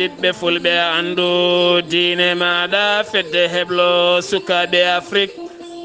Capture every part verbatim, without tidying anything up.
Ɓiɓɓe fulɓe, anndu diine maaɗa, fedde heblo sukaaɓe Afrik.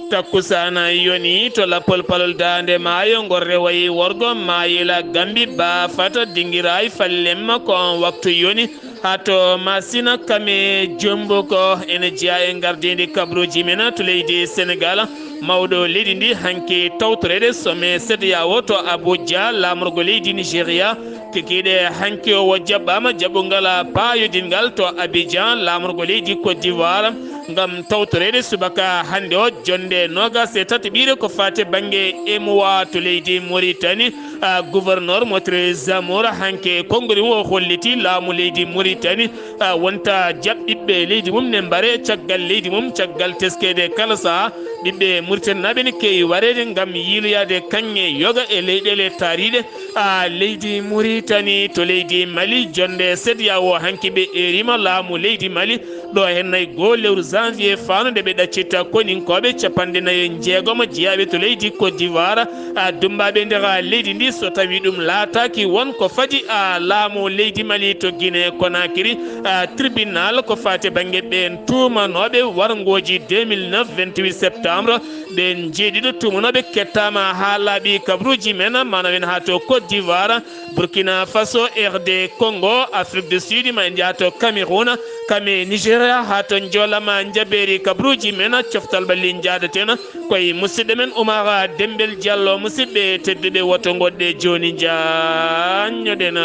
Takkusaana yoni to lappol palol daande maayo, ngol rewayi worgo maayila Gambi, baafata dingiraay fallemma ko on waktu yoni. Haa to Masina kame jombo ko ene jeyaa e ngardiindi kabruuji men to leydi Senegal. Mawɗo leydi ndi hanki tawtoreede sommet C E D E A O to Abuja, laamorgo leydi Nigeria. Kikiiɗe hanki o jaɓɓaama jaɓɓungal paayodingal to Abidjan, laamorgo leydi Côte d'Ivoire, ngam tawtoreede subaka hannde o jonnde noogas e tati ɓiire ko faati bannge M O A to leydi Mauritanie. A, gouverneur Motre Zamour hanki konngol mum o holliti laamu leydi Mauritanie, a, wonta jaɓɓiɓɓe leydi mum ne mbare caggal leydi mum, caggal teskeede kala saha. Ɓiɓɓe Mauritanie naaɓe ne keewi wareede ngam yiiloyaade kaŋŋe yoga e leyɗeele taariiɗe. A, leydi Mauritanie to leydi Mali, jonnde C E D E A O hanki ɓe eeriima laamu leydi Mali. Ɗo heen nay goo lewru janvier faano nde ɓe ɗaccita koninkooɓe capanɗe nayo e jeegomo jeyaaɓe to leydi Côte d'Ivoire, a, dummbaaɓe nder leydi ndi, so tawi ɗum laataaki won ko fadi, a, laamu leydi Mali to Guinée Conakry, a, tribunal ko faati bannge ɓeen tuumanooɓe warngooji deux mille neuf, vingt-huit septembre. Ɓeen jeeɗiɗo tuumanooɓe kettaama haa laaɓi kabruuji men, maanaam en haa to Côte d'Ivoire, Burkina Faso, R D Congo, Afrique du Sud, ma en njaha to Cameroun, kame Nigeria, haa to Njoolama Njabeeri kabruuji men, coftal ɓalli njaadaten koye musidɗo men Oumar Dembel Diallo. Musidɓe tedduɓe, woto ngoɗɗe jooni njaanñoɗen.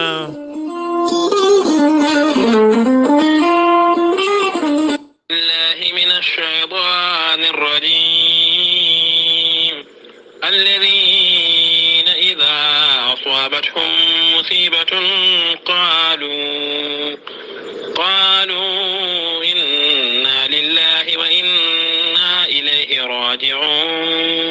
بالله من الشيطان الرجيم. الذين إذا أصابتهم مصيبة قالوا، قالوا إنا لله وإنا إليه راجعون.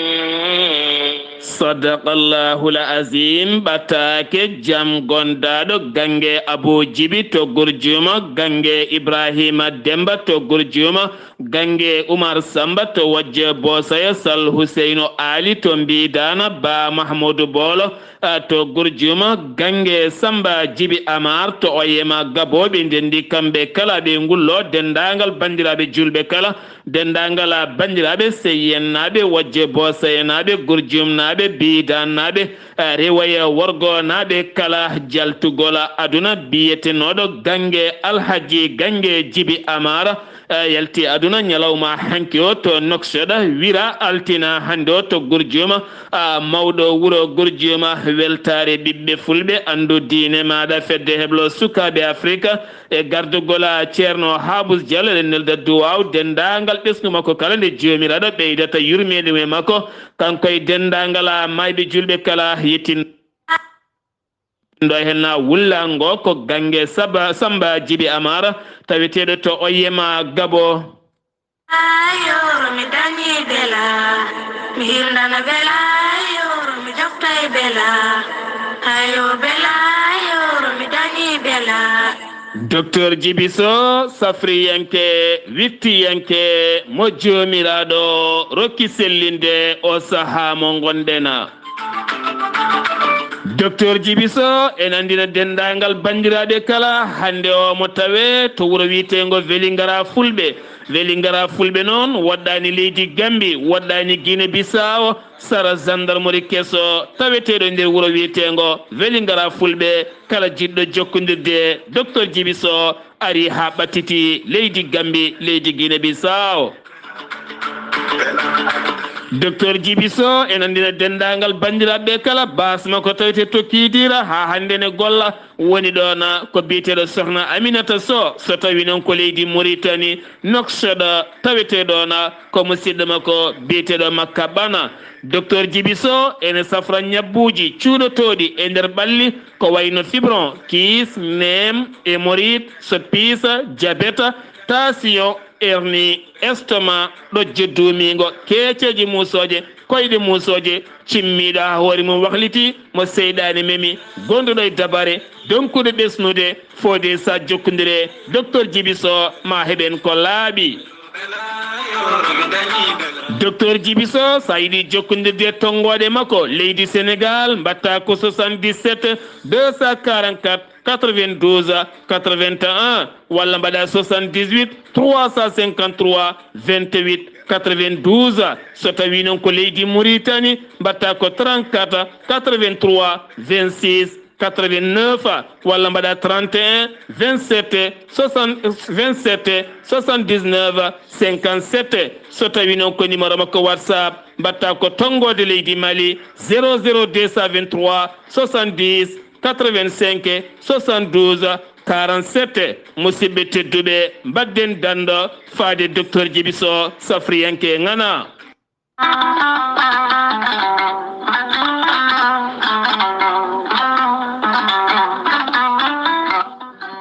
صدق الله العظيم. Ɓataake jam gondaaɗo Gannge Abuu Jibi to Gurjuuma, Gannge Ibraahiima Demmba to Gurjuuma, Gannge Umar Sammba to Wojje Boosaya, Sal Huseynu Aali to Mbiidaana, Ba Mahmuudu Boolo, a, to Gurjuuma, Gannge Sammba Jibi Amar to Oyema Gabo, ɓe ndenndi kamɓe kala, ɓe ngullo denndaangal banndiraaɓe juulɓe kala, denndaangal, a, banndiraaɓe Seyyennaaɓe, Wojje Boosayenaaɓe, Gurjuumnaaɓe, Biidaannaaɓe, a, rewaya worgonaaɓe kala, jaltugol aduna biyetenooɗo Gannge Alhaji Gannge Jibi Amar, a, yalti aduna ñalawma hanki o to Nouakchott, wira altina hannde o to Gurjuuma, a, mawɗo wuro Gurjuuma. Weltaare ɓiɓɓe fulɓe, anndu diine maaɗa, fedde heblo sukaaɓe Afrika, e gardugol, a, Ceerno Haabus Diallo, eɗen nelda duwaaw denndaangal ɓesngu makko kala nde Joomiraaɗo ɓeydata yurmeende mum e makko, kanko e denndaangal, a, maayɓe juulɓe kala. Yettin ɗo heen na wullango ko Gannge Saba, Sammba Jibi Amar, taweteeɗo to Oyema Gabo. Ayoro mi dañi bela, mi hirndana bela, ayoro mi joftay bela, ayo bela, ayoro mi dañi bela. Docteur Jibi Soh, safriyanke, wittiyanke, mo Joomiraaɗo rokki sellinde o sahaa mo ngonɗen. Docteur Jibi Soh ene anndina denndaangal banndiraaɓe kala, hannde o mo tawe to wuro wiyeteengo Welingara Fulɓe. Welingara Fulɓe noon woɗɗaani leydi Gambi, woɗɗaani Guinée Bissau, sara gendarmerie keso taweteeɗo nder wuro wiyeteengo Welingara Fulɓe. Kala jiɗɗo jokkondirde e Docteur Jibi Soh ari haa ɓattiti leydi Gambi, leydi Guinée Bissau. Docteur Jibi Soh ene anndina denndaangal banndiraaɓe kala, baas makko tawetee to Kidira, haa hannde ne golla, woni ɗoon ko biyeteeɗo Sohna Aminata Soh, so tawii noon ko leydi Mauritanie, Nouakchott, tawetee ɗoon ko musidɗo makko biyeteeɗo Makka Bana. Docteur Jibi Soh ene safra ñabbuuji cuuɗotooɗi e nder ɓalli, ko wayno fibron, kiis, neem, hémorroïde, so piisa, jabeta, tension, hernie, estomac, ɗojjo duumiingo, keeceeje muusooje, koyɗe muusooje, cimmiiɗo haa hoore mum wakliti, mo seyɗaane memi, gonduɗo e dabare, donkuɗo ɓesnude, fodde so a jokkondire e Docteur Jibi Soh, ma heɓen ko laaɓi. Docteur Jibi Soh, so a yiɗi jokkondirde e tonngooɗe makko, leydi Senegal, mbaɗta ko soixante-dix-sept, deux cent quarante-quatre, quatre-vingt-douze quatre-vingt-un, walla mbaɗa soixante-dix-huit trois cent cinquante-trois vingt-huit quatre-vingt-douze. So tawi noon ko leydi Mauritanie, mbaɗta ko trente-quatre quatre-vingt-trois vingt-six quatre-vingt-neuf, walla mbaɗa trente et un vingt-sept soixante, vingt-sept soixante-dix-neuf cinquante-sept. So tawi noon ko numéro makko WhatsApp, mbaɗta ko tonngoode leydi Mali, zéro zéro deux cent vingt-trois soixante-dix quatre-vingt-cinq soixante-douze quarante-sept. Musidɓe tedduɓe, mbaɗden danndo faade Docteur Djiby Sow, safriyanke ŋana.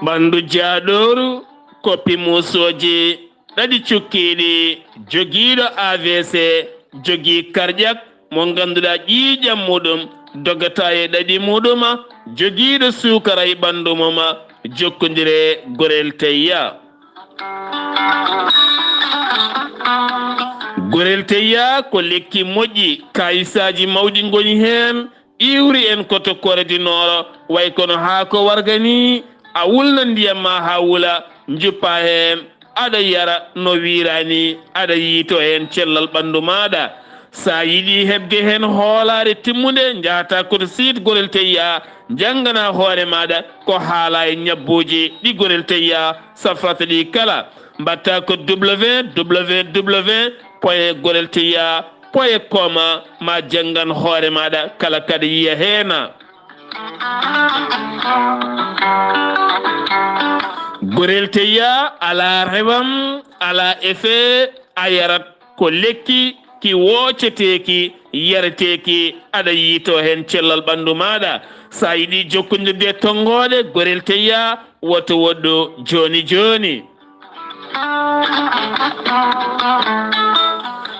Ɓanndu jaaɗooru, koppi muusooji ɗaɗi cukkiiɗi, jogiiɗo A V C, jogii karƴak mo ngannduɗaa ƴiiƴam muɗum dogata e ɗaɗi muɗuma, jogiiɗo suukara e ɓanndu muma, jokkondire Gorel Teyya. Gorel Teyya ko lekki moƴƴi, kayisaaji mawɗi ngoni heen, iwri en koto koredinooro, way kono haako warga ni, a wulna ndiyam ma haa wula, njuppa heen, aɗa yara no wiiraani, aɗa yiito heen cellal ɓanndu maaɗa. So a yiɗi heɓde heen hoolaare timmunde, njahata koto site Gorel Teyya, njanngana hoore maaɗa ko haala e ñabbuuji ɗi Gorel Teyya safrata ɗi kala. Mbaɗta ko W W W point gorel teyya point com, ma janngan hoore maaɗa kala kaɗa yiya heen. Gorel Teyya alaa rewam, alaa effet, a yarat ko lekki ki wooceteeki, yareteeki, aɗa yiito heen cellal ɓanndu maaɗa. So a yiɗi jokkondirde e tonngooɗe Gorel Teyya, woto woɗɗu jooni jooni.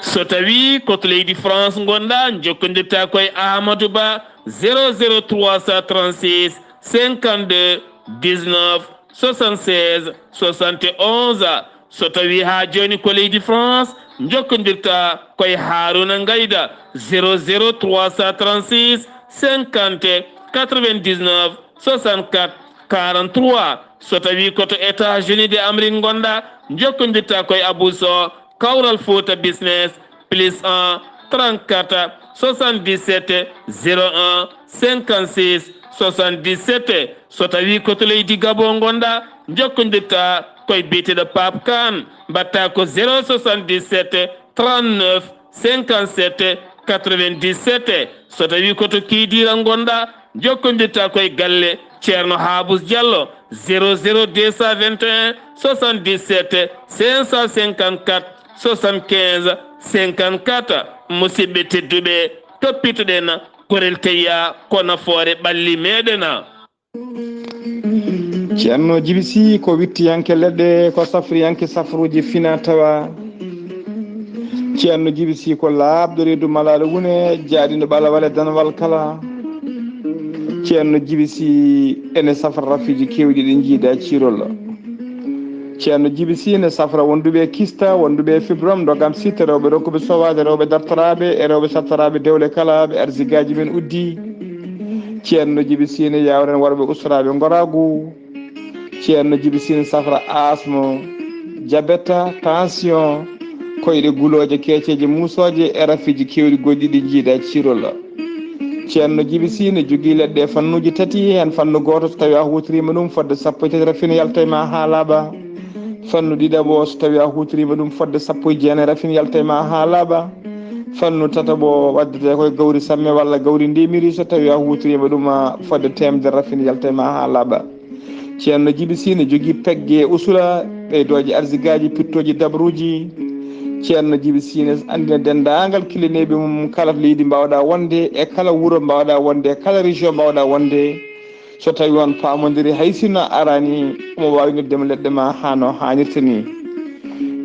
So tawi ko to leydi France ngonɗa, jokkondirta koye Amadou Ba, zéro zéro trois cent trente-six cinquante-deux dix-neuf soixante-seize soixante et onze. So tawi haa jooni ko leydi France, jokkondirta koye Haruna Ngayda, zéro zéro trois cent trente-six cinquante quatre-vingt-dix-neuf soixante-quatre quarante-trois. So tawi ko to États-Unis de Amérique ngonɗa, jokkondirta koye Abou Sow, Kawral Fouta Business, plus un trente-quatre soixante-dix-sept zéro un cinquante-six soixante-dix-sept. So tawi ko to leydi Gabon ngonɗa, jokkondirta koye biyeteeɗo Pape Kane, mbaɗta ko zéro soixante-dix-sept trente-neuf cinquante-sept quatre-vingt-dix-sept. So tawi ko to Kidira ngonɗa, jokkondirta koye galle Ceerno Haabus Diallo, zéro zéro deux cent vingt et un soixante-dix-sept cinq cent cinquante-quatre soixante-quinze cinquante-quatre. Musidɓe tedduɓe, toppitoɗen Gorel Teyya ko nafoore ɓalli meɗen. Ceerno Jibi Si ko wittiyanke leɗɗe, ko safriyanke safruuji fina tawa. Ceerno Jibi Si ko laaɓɗo reedu malaalo wune, jaaɗiiɗo ɓalawal e danwal kala. Ceerno Jibi Si ene safra rafiiji keewɗi ɗi njiida ciirol. Ceerno Jibi Si ene safra wonduɓe e kista, wonduɓe e fibrom, ndogam sitte, rewɓe ronkuɓe sowaade, rewɓe dartoraaɓe e rewɓe sattoraaɓe dewle kala, ɓe arsigaaji men uddi. Ceerno Jibi Si ene yawren worɓe ustoraaɓe ngoraagu. Ceerno Jibi Si ene safra asmo, jabeta, tension, koyɗe gulooje, keeceeje muusooje e rafiiji keewɗi goɗɗi ɗi njiida ciirol. Ceerno Jibi Si ene jogii leɗɗe e fannuuji tati, heen fannu gooto so tawii a huutoriima ɗum fodde sappo e tati rafin yalta e ma haa laaɓa. Fannu ɗiɗaɓo so tawii a huutoriima ɗum fodde sappo e jeenayi rafin yalta e ma haa laaɓa. Fannu tataɓo waddetee koye gawri samme walla gawri ndemiri, so tawii a huutoriima ɗum fodde teemedere rafin yalta e ma haa laaɓa. Ceerno Jibi Si ene jogii pegge e usula, ɓeydooje arsigaaji, pittooji dabruuji. Ceerno Jibi Si ene anndina denndaangal kilineeɓe mum kala to leydi mbaawɗa wonde, e kala wuro mbaawɗa wonde, e kala région mbaawɗa wonde. So tawii on paamondiri, hay sinno a araani, omo waawi noddude ma leɗɗe ma haa no haanirta ni.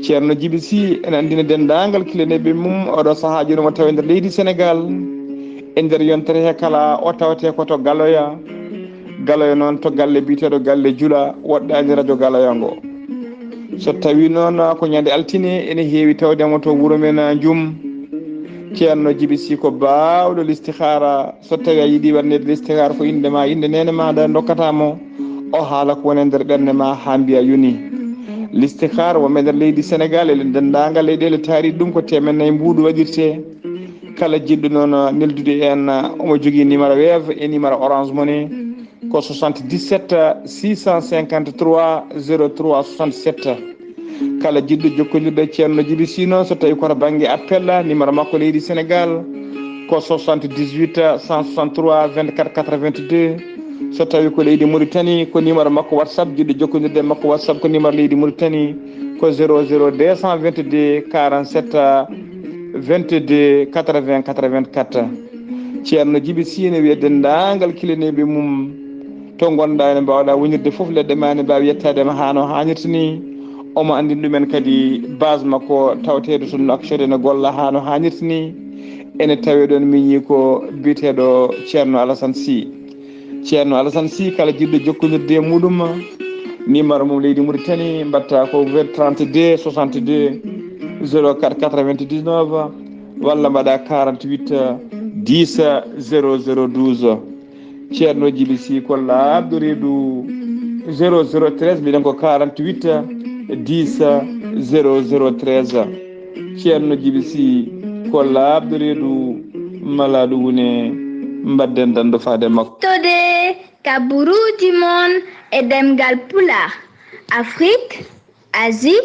Ceerno Jibi Si ene anndina denndaangal kilineeɓe mum, oɗo sahaa jooni omo tawa e nder leydi Senegaal, e nder yontere he kala, o tawetee ko to Galoya. Galoya noon to galle biyeteeɗo Galle Jula, woɗɗaani rajo Galoya ngo. So tawii noon ko ñande altine, ene heewi tawde mo to wuro men Njum. Ceerno Jibi Si ko baawɗo listihaara. So tawii a yiɗi waɗneede listihaara, ko innde ma, innde neene maaɗa ndokkata mo. O haala ko woni e nder ɓernde ma haa mbiya yoni. Listihar wonɓe nder leydi Senegal e denndaangal leyɗeele taariiɗe ɗum ko teemen nayi mbuuɗu waɗirte. Kala jiɗɗo noon neldude en, omo jogii numéro Wave e numéro Orange Money ko soixante-dix-sept six cent cinquante-trois zéro trois soixante-sept. Kala jiɗɗo jokkondirde Ceerno Jibi Sy noon, so tawi ko to bannge appel, numéro makko leydi Senegal ko soixante-dix-huit cent soixante-trois vingt-quatre quatre-vingt-deux. So tawi ko leydi Mauritanie, ko numéro makko WhatsApp, jiɗɗo jokkondirde e makko WhatsApp ko numéro leydi Mauritanie ko zéro zéro deux cent vingt-deux quarante-sept vingt-deux quatre-vingts quatre-vingt-quatre. Ceerno Jibi Sy ne wiya denndaangal kilineeɓe mum to ngonɗaa ene mbaawɗaa wonirde fof, leɗɗe ma ne mbaawi yettaade ma haa no haanirta ni. Omo anndini ɗumen kadi base makko tawateeɗo toon Nouakchott ene golla haa no haanirta ni. Ene tawee ɗoon miñi ko biyeteeɗo Ceerno Alassane Sy. Ceerno Alassane Sy, kala jiɗɗo jokkondirde e muɗum, numéro mum leydi Mauritanie, mbaɗta ko trente-deux soixante-deux zéro quatre quatre-vingt-dix-neuf, walla mbaɗa quarante-huit dix zéro zéro douze. Ceerno Jibi Sy ko laaɓɗo reedu zéro zéro treize, mbiɗen ko quarante-huit dix zéro zéro treize. Ceerno Jibi Sy ko laaɓɗo reedu malaaɗo wune, mbadden dando faade makko. Tode ka buruuji mon e ɗemngal Pulaar, Afrique, Asie,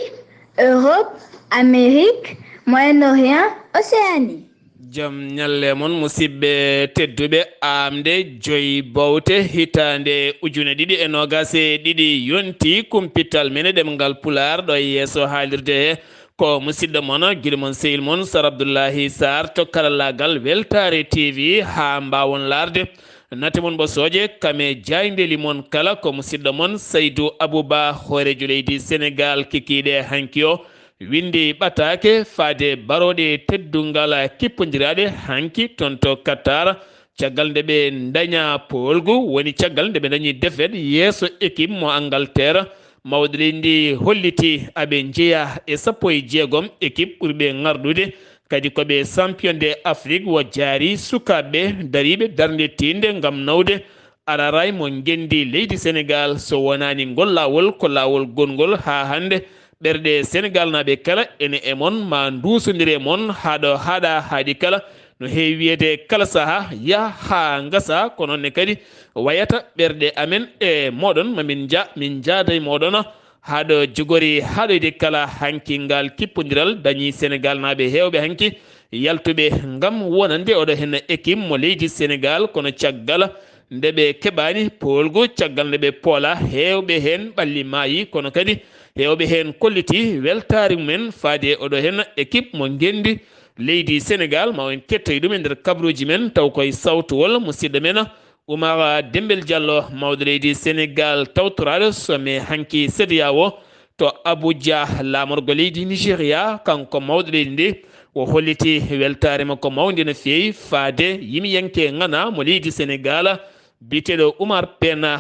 Europe, Amérique, Moyen-Orient, Océanie. Jam ñalle mon, musidɓe tedduɓe. Aamde joy bowte hitaande ujune ɗiɗi e noogas e ɗiɗi yonti kumpital men e ɗemngal Pulaar ɗo e yeeso haalirde he. Ko musidɗo mon, giɗo mon, sehil mon, Sar Abdullahi Sarr to karallaagal Weltaare T V, haa mbaawon laarde nate mon ɓosooje, kame jaayndeeli mon kala. Ko musidɗo mon Saydu Abuba, hooreejo leydi Senegaal, kikiiɗe hanki o, winndi ɓataake faade barooɗe teddungal kippondiraaɗe hanki toon to Qatar, caggal nde ɓe ndaña poolgu, woni caggal nde ɓe ndañi defet yeeso équipe mo Angleterre. Mawɗo leydi ndi holliti aɓe njeya e sappo e jeegom équipe ɓurɓe ŋarɗude, kadi ko ɓe champion de Afrique. Wo jaari sukaaɓe dariiɓe darnde tiinde ngam nawde araray mo ngenndi leydi Senegaal. So wonaani ngol laawol, ko laawol gongol haa hannde. Ɓerɗe Senegaalnaaɓe kala ene e mon, ma nduusondir e mon haa ɗo haaɗa haaɗi kala. No heewi wiyede kala saha yaha haa ngasa, ko noon ne kadi wayata ɓerɗe amen e moɗon, ma min nja-, min njaada e moɗon haa ɗo jogori haaɗoyde kala hanki ngal kippondiral dañi Senegaalnaaɓe heewɓe hanki yaltuɓe ngam wonande oɗo henna équipe mo leydi Senegaal, kono caggal nde ɓe keɓaani poolgu, caggal nde ɓe poola, heewɓe heen ɓalli maayi, kono kadi heewɓe heen kolliti weltaare mumen faade e oɗo henna équipe mo ngenndi leydi Senegaal. Ma en kettoy ɗum e nder kabaruuji men, taw koye sawtuwol musidɗo men Oumar Dembel Diallo, mawɗo leydi Senegaal, tawtoraaɗo sommet hanki CEDEAO to Abuja, laamorgo leydi Nigeria. Kanko mawɗo leydi ndi, o holliti weltaare makko mawnde no feewi faade yimiyanke ŋana mo leydi Senegaal, biyeteeɗo Oumar Pène,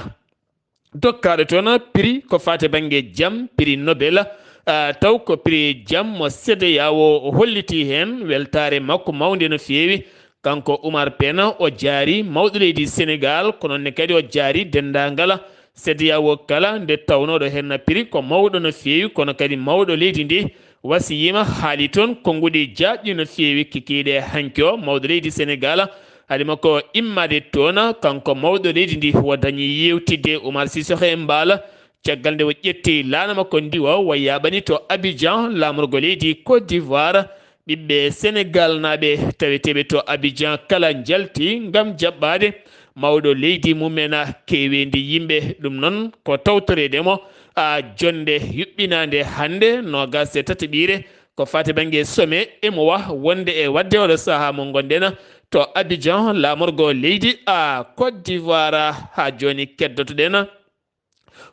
dokkaaɗo toon prix ko faati bannge jam, prix Nobel, ah, taw ko prix jam mo CEDEAO. O holliti heen weltaare makko mawnde no feewi. Kanko Oumar Pène, o jaari mawɗo leydi Senegaal, ko noon ne kadi o jaari denndaangal CEDEAO kala, nde tawnooɗo heen prix ko mawɗo no feewi, kono kadi mawɗo leydi ndi wasiyima, haali toon konnguɗi jaajɗi no feewi kikiiɗe hanki o. Mawɗo leydi Senegaal, haali makko immaade toon, kanko mawɗo leydi ndi, o dañi yeewtidde Oumar Sissoko Embaló, caggal nde o ƴetti laana makko ndi, o, o yaaɓani to Abidjan, laamorgo leydi Côte d'Ivoire. Ɓiɓɓe Senegaalnaaɓe taweteeɓe to Abidjan kala njalti ngam jaɓɓaade mawɗo leydi mumen, keeweendi yimɓe. Ɗum noon ko tawtoreede mo, a, jonnde yuɓɓinaande hannde, noogas e tataɓiire, ko faati bannge sommet. E mo wa wonde e waɗde oɗo sahaa mo ngonɗen to Abidjan, laamorgo leydi, a, Côte d'Ivoire. Haa jooni keddotoɗen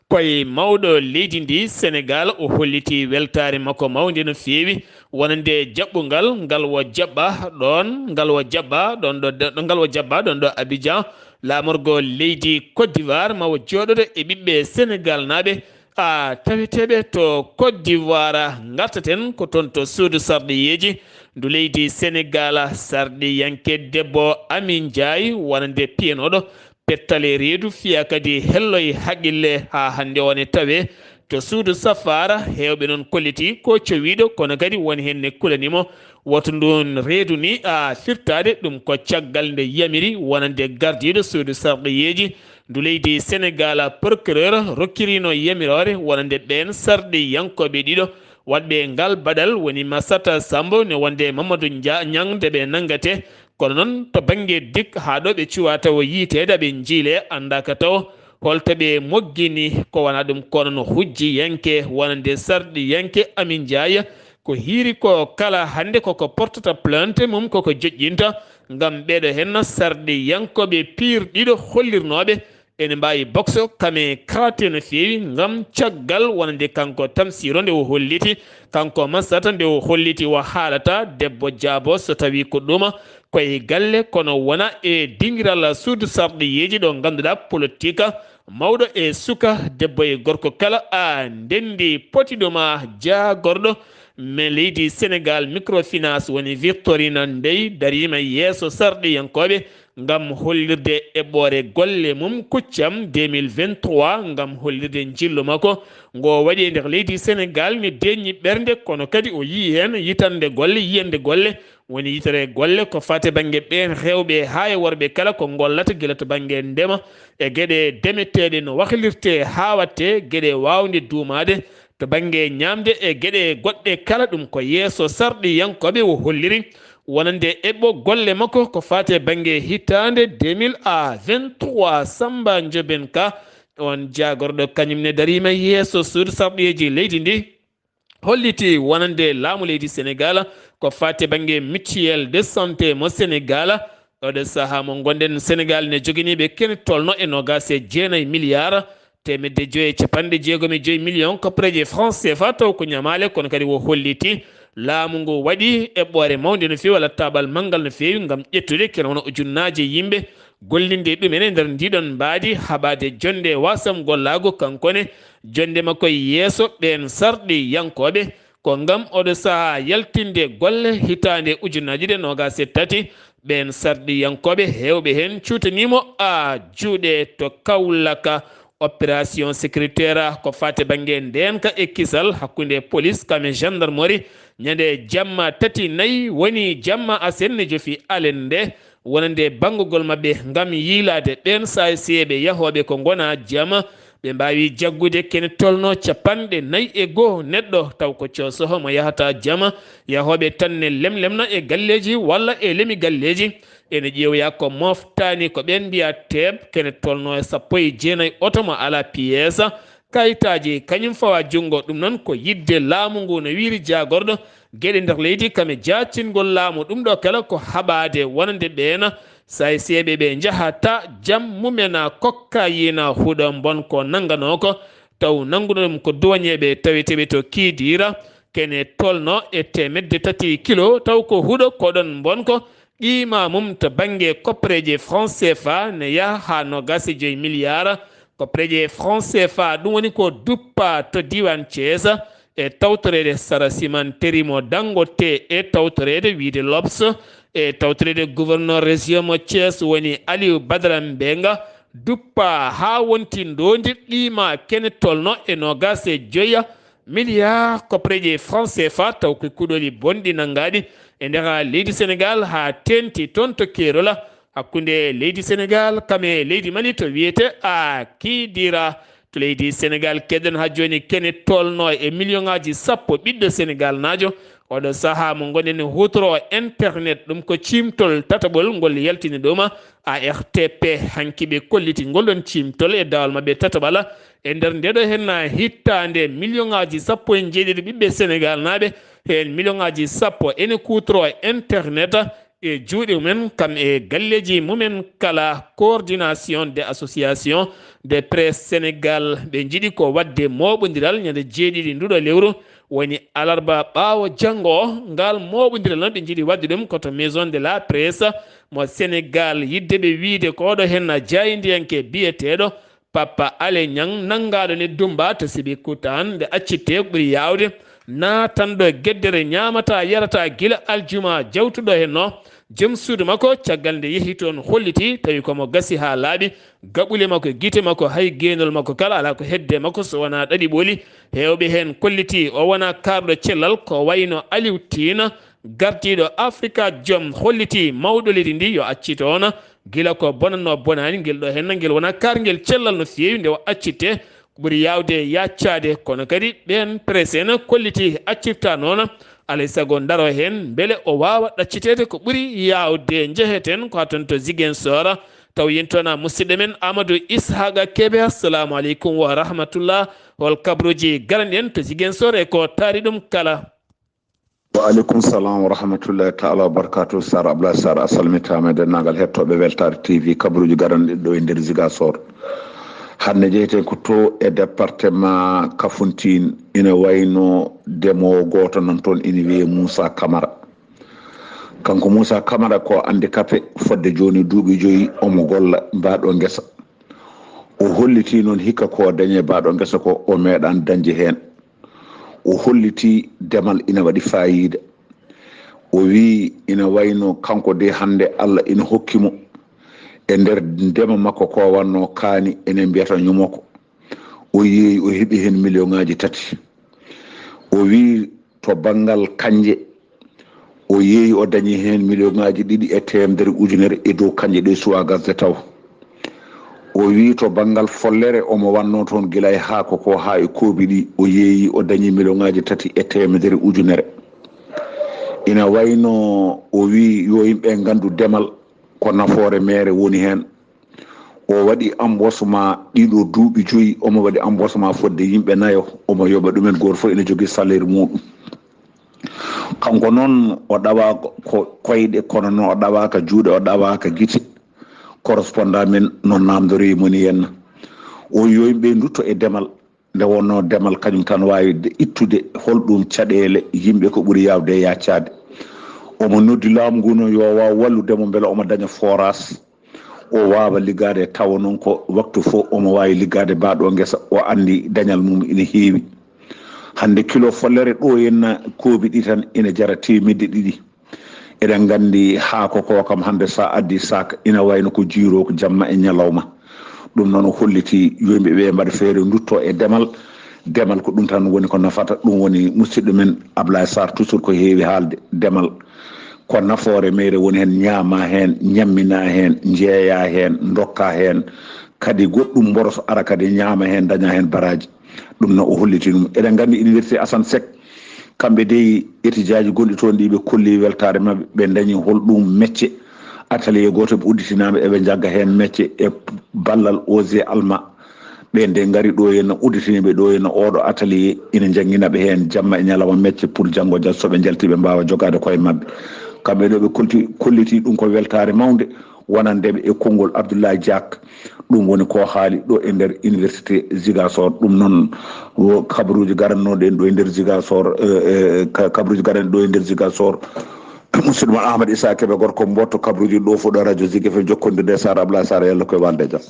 koye mawɗo leydi ndi Senegaal, o holliti weltaare makko mawnde no feewi, wonande jaɓɓungal ngal o jaɓɓa ɗoon, ngal o jaɓɓa ɗoon ɗo, ɗo, ngal o jaɓɓa ɗoon ɗo Abidjan, laamorgo leydi Côte d'Ivoire. Ma o jooɗodo e ɓiɓɓe Senegaalnaaɓe, a, taweteeɓe to Côte d'Ivoire. Ngartaten ko toon to suudu sarɗiyeeji ndu leydi Senegaal, sarɗiyanke debbo Amin Njaay, wonande piyanooɗo pettale reedu fiya kadi helloy haqqille haa hannde o ne tawee to suudu safaara. Heewɓe noon kollitii ko cowiiɗo, kono kadi won heen ne kulanii mo woto nduun reedu ni a firtaade. Ɗum ko caggal nde yamiri wonande gardiiɗo suudu sarɗiyeeji ndu leydi Senegaal, procureur rokkiriino yamiroore wonande ɓeen sarɗiyankooɓe ɗiɗo waɗɓe ngal baɗal, woni Massata Sambo ne wonde Mamadou Nja-, Niang nde ɓe nanngate. Kono noon to bannge dik haa ɗo ɓe cuwaa tawo yiiteede, aɓe njiilee anndaaka tawo holto ɓe moggini. Ko wonaa ɗum kono no hujjiyanke wonande sarɗiyanke Amin Njaay ko hiiri ko kala hannde koko portata plainte mum koko joƴƴinta ngam ɓeeɗo heen sarɗiyankooɓe piir ɗiɗo hollirnooɓe ene mbaawi bokso kame karaté no feewi ngam caggal wonande kanko Tamsiro nde o holliti, kanko Massata nde o holliti o haalata debbo jaabo so tawi ko ɗuma koye galle, kono wona e dingiral suudu sarɗiyeeji ɗo ngannduɗaa politique mawɗo e suka, debbo e gorko kala a ndenndi poti ɗuma jaagorɗo. Mais leydi Senegaal microfinance woni Victorine Ndeye dariima yeeso sarɗiyankooɓe ngam hollirde eɓɓoore golle mum kuccam deux mille vingt-trois, ngam hollirde njillu makko ngo waɗi e nder leydi Senegaal ne deeƴni ɓernde, kono kadi o yii heen yitannde golle, yiyannde golle, woni yitere golle ko faati bannge ɓeen rewɓe haa e worɓe kala ko ngollata gila to bannge ndema e geɗe demeteeɗe no waklirte haa watte geɗe waawnde duumaade to bannge ñaamde e geɗe goɗɗe kala. Ɗum ko yeeso sarɗiyankooɓe o holliri wonande eɓɓo golle makko ko faati e bannge hitaande deux mille vingt-trois. Samba Njoben Ka, on jaagorɗo, kañum ne dariima yeeso suudu sarɗiyeeji leydi ndi, holliti wonande laamu leydi Senegaal ko faati e bannge mutuelle de santé mo Senegaal. Oɗo sahaa mo ngonɗen, Senegaal ne joginiiɓe kene tolno e noogaas e jeenayi miliyaar teemedde joyi e capanɗe jeegom e joyi miliyoŋ koppareeje franc C F A, taw ko ñamaale, kono kadi o holliti laamu ngu waɗi eɓɓoore mawnde no feewi, walla taaɓal manngal no feewi, ngam ƴettude kene wona ujunnaaje yimɓe gollinde ɗumen e nder ndiɗon mbaadi, haɓaade jonnde e waasam gollaagu, kanko ne jonnde makko e yeeso ɓeen sarɗiyankooɓe. Ko ngam oɗo sahaa yaltinde golle hitaande ujunnaji ɗe noogaas e tati, ɓeen sarɗiyankooɓe heewɓe heen cuutanii mo a juuɗe to Kawlaka. Opération sécuritaire ko faati bannge ndeenka e kisal hakkunde police kam e gendarmerie ñande jamma tati nayi woni jamma asen ne jofi alende wonande banngugol maɓɓe ngam yiilaade ɓeen saayseeɓe yahooɓe ko ngona jama. Ɓe mbaawi jaggude kene tolno capanɗe nayi e goo neɗɗo, taw ko coosoho mo yahata jama, yahooɓe tan ne lemlemna e galleeji walla e lemi galleeji. Ene ƴeewoya ko moftaani ko ɓeen mbiya teeb, kene tolno e sappo e jeenayi oto mo alaa piyeesa, kayitaaji kañum fawa junngo. Ɗum noon ko yiɗde laamu ngu no wiiri jaagorɗo geɗe nder leydi kam e jaacingol laamu. Ɗum ɗo kala ko haɓaade wonande ɓeen saayseeɓe ɓe njahata jam mumen, kokkayina huɗo mbon ko nannganoo ko, taw nannguno ɗum ko duwañeeɓe taweteeɓe to Kiidiira, kene tolno e teemedde tati kilo, taw ko huɗo koɗon mbon ko qiima mum to bannge koppareeje franc C F A ne yaha haa noogaas e joyi miliyaar koppareeje franc C F A. Ɗum woni ko duppa to diiwaan Cees e tawtoreede sara simanteeri mo Dangote e tawtoreede wiyde L'Obs e tawtoreede gouverneur région mo Cees woni Aliou Badara Mbenga, duppa haa wonti ndoondi qiima kene tolno e noogaas e joya miliyaar koppareeje franc C F A, taw ko kuuɗooli bonɗi nanngaaɗi e nder leydi Senegaal haa teeŋti toon to Keerola hakkunde leydi Senegaal kam e leydi Mali to wiyetee a Kiidiira. To leydi Senegaal keɗen haa jooni kene tolno e miliyoŋaaji sappo ɓiɗɗo Senegaalnaajo. Oɗo sahaa mo ngonɗen huutoro internet, ɗum ko ciimtol tataɓol ngol yaltini ɗum A R T P. Hanki ɓe kolliti ngol ɗon ciimtol e dawal maɓɓe tataɓal e nder ndeɗo henna hittaande miliyoŋaaji sappo e jeeɗiɗi ɓiɓɓe Senegaalnaaɓe, heen miliyoŋaaji sappo ene kuutoro internet e juuɗe mumen kam e galleeji mumen kala. Coordination des associations de presse Sénégal ɓe njiɗi ko waɗde mooɓondiral ñande jeeɗiɗi nduɗo lewru, woni alarba ɓaawo janngo o. Ngal mooɓondiral noon ɓe njiɗi waɗde ɗum ko to Maison de la Presse mo Sénégal, yiɗde ɓe wiyde ko oɗo henna jaayndiyanke biyeteeɗo Papa Ale Ñang nanngaaɗo ne Dumba to Sébikotane, nde accitee ɓuri yaawde naatanɗo geddere ñaamata yarata gila aljuma jawtuɗo henno Joom suudu makko, caggal nde yehi toon, holliti tawi ko mo gasi haa laaɓi, gaɓule makko, gite makko, hay geenol makko kala alaa ko hedde makko so wonaa ɗaɗi ɓoli. Heewɓe heen kolliti o wonaa kaarɗo cellal, ko wayno Aliou Tine, gardiiɗo Africa Jom, holliti mawɗo leydi ndi yo acci toon. Gila ko bonatnoo bonaani, ngel ɗo heen ngel wonaa kaarngel cellal no feewi nde o accitte. Ko ɓuri yaawde yaaccaade, kono kadi ɓeen presse en kolliti accirta noon. Alay sago ndaro heen, mbele o waawa ɗacciteede ko ɓuri yaawde. Njeheten ko haa toon to Ziguinchor, taw yen toon musidɗo men Amadou Ishaqa Kebe. Assalamu aleykum wa rahmatullah. Hol kabaruuji garanɗi en to Ziguinchor e ko taari ɗum kala? Wa aleykum salam wa rahmatullahi taala wa barakatuh. Sar Ablaye Sar, a salmitaama e denndaangal hettooɓe Weltaare T V, kabaruuji garanɗi ɗo e nder Ziguinchor. Hannde njeheten ko to e département Kafountine, ina wayno ndemoowo gooto nan toon ina wiyee Moussa Camara. Kanko Moussa Camara ko handicapé fodde jooni duuɓi joyi, omo golla mbaaɗo ngesa. O hollitii noon hikka ko o dañi e mbaaɗo ngesa ko o meeɗaani dañde heen. O hollitii demal ina waɗi faayiida. O wii ina wayno kanko de hannde Allah ina hokki mo e nder ndema makko ko wannoo kaani, enen mbiyata ñumoko. O yeeyi o heɓi heen miliyoŋaaji tati. O wii to banngal kanje, o yeeyi o dañi heen miliyoŋaaji ɗiɗi e teemedere ujunere e dow kanje ɗe suwaa gasde taw. O wii to banngal follere omo wannoo toon gila e haako ko haa e koobi ɗi, o yeeyi o dañi miliyoŋaaji tati e teemedere ujunere. Ina wayno o wii yo yimɓe nganndu demal ko nafoore meere woni heen. O waɗi embauchement ɗiɗo duuɓi joyi, omo waɗi embauchement fodde yimɓe nayo, omo yoɓa ɗumen, gooto fof ina jogii salaire muuɗum. Kanko noon o ɗawaaka ko koyɗe, kono noon o ɗawaaka juuɗe, o ɗawaaka gite. Correspondant men no naamndoroo mo ni henna. O yo yimɓe ndutto e demal, nde wonnoo demal kañum tan waawi ittude holɗum caɗeele yimɓe ko ɓuri yaawde e yaacaade. Omo noddi laamu ngu noon yo waaw wallude mo mbele omo daña forage. O waawa liggaade, tawa noon ko waktu fof omo waawi liggaade mbaaɗo ngesa, o anndi dañal mum ina heewi. Hannde kilo follere ɗo henna koobi ɗi tan ina jara teemedde ɗiɗi. Eɗen nganndi haako ko kam hannde so a addii saak ina wayno ko jiiroo ko jamma e ñalawma. Ɗum noon o holliti yo yimɓe ɓe mbaɗa feere ndutto e demal. Demal ko ɗum tan woni ko nafata, ɗum woni musidɗo men Ablaye Sarr toujours ko heewi haalde demal. Ko nafoore meere woni heen, ñaama heen, ñammina heen, njeeya heen, ndokka heen. Kadi goɗɗum mboroso ara kadi ñaama heen, daña heen baraaji. Ɗum no o holliti ɗum. Eɗen nganndi Université Assane Seck, kamɓe dey étudiant ji gonɗi toon ɗi ɓe kolli weltaare maɓɓe, ɓe dañi holɗum mecce. Atelier gooto ɓe udditinaama, eɓe njagga heen mecce e ballal Osé Alma. Ɓeen de ngari ɗo henna, udditini ɓe ɗo henna ooɗo atelier, ina njanngina ɓe heen jamma e ñalawma mecce pour janngo jam so ɓe njalti ɓe mbaawa jogaade koye maɓɓe. Kamɓe ɗo ɓe kolti, kolliti ɗum ko weltaare mawnde wonande ɓe e konngol Abdoulaye Diack. Ɗum woni ko haali ɗo e nder université Ziguinchor. Ɗum noon wo kabaruuji garannooɗi en ɗo e nder Ziguinchor, eh, eh, ka-, kabaruuji garannooɗi ɗo e nder Ziguinchor. Musidɗo mon Ahmad Issa Kebe, gorko Mboto, kabaruuji ɗo fof ɗo radio Zik F M jokkondirde e Sara Ablaye Sara, yalla koye walde jam.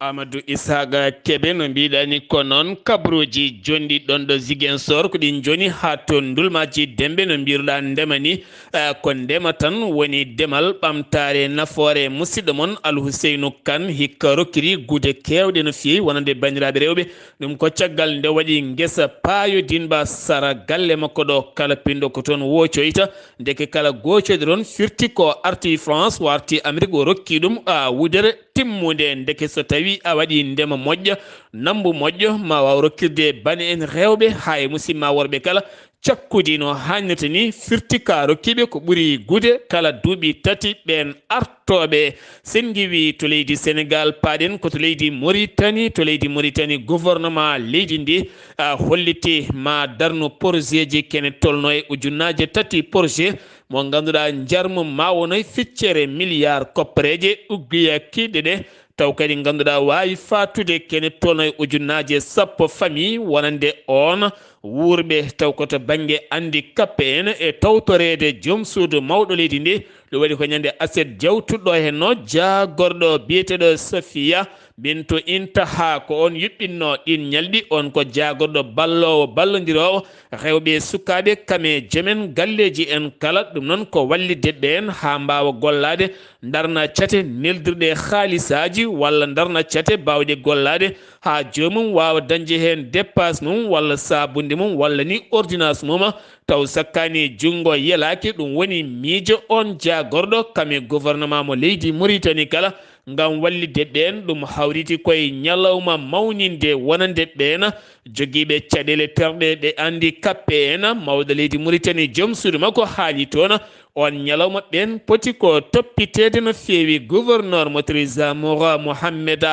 Amadou Ishaqa Kebe, no mbiɗani ko noon, kabaruuji jonɗi ɗon ɗo Ziguinchor, ko ɗi njoni haa to Ndulmaji Dembe, no mbiruɗa ndema ni, eh, ko ndema tan woni demal ɓamtaare nafoore. Musidɗo mon Alhuseynu Kan hikka rokkiri gude keewɗe no feewi wonande banndiraaɓe rewɓe. Ɗum ko caggal nde waɗi ngesa paayo dinba sara galle makko ɗo, kala pinɗo ko toon woocoyta. Ndeke kala goocoyɗo ɗon firti ko arti France, o arti Amérique, o rokki ɗum, a, wudere timmunde. Ndeke so tawi a waɗi ndema moƴƴa, nambu moƴƴo, ma waaw rokkirde bane en rewɓe, haa e musidma worɓe kala, cakkudi no haannirta ni, firti ka rokkiɓe ko ɓuri gude kala duuɓi tati ɓeen artooɓe. Sen ngiwi to leydi Senegal, paaɗen ko to leydi Mauritanie. To leydi Mauritanie, gouvernement leydi ndi, a, holliti ma darnu projet ji kene tolno e ujunnaaje tati projet mo ngannduɗaa njarmum ma wono e feccere milliard koppareeje uggiya kiiɗe ɗe, taw kadi ngannduɗaa waawi faatude kene tolno e ujunnaaje sappo famille wonande oon wuurɓe, taw ko to bannge handicapé en e tawtoreede joom suudu mawɗo leydi ndi. Ɗum waɗi ko ñande aset jawtuɗo henno jaagorɗo biyeteeɗo Safiya Bintu Intaha ko on yuɓɓinno ɗin ñalɗi, on ko jaagorɗo balloowo ballondiroowo rewɓe e sukaaɓe kame joomen galleeji en kala. Ɗum noon ko wallitde ɓeen haa mbaawa gollaade, ndarna cate neldirɗe haalisaaji walla ndarna cate baawɗe gollaade haa joomum waawa dañde heen dépasse mum walla saabunnde mum walla ni ordonnance mum, taw sakkaani junngo yelaaki. Ɗum woni miijo on jaagorɗo kame gouvernement mo leydi Mauritanie kala, ngam wallitde ɓeen. Ɗum hawriti koye ñalawma mawninde wonande ɓeen jogiiɓe caɗeele terɗe, ɓe handicapé en. Mawɗo leydi Mauritanie, joom suudu makko haali toon, on ñalawma ɓeen poti ko toppiteede no feewi. Gouverneur mo Trésor Moura Mohamed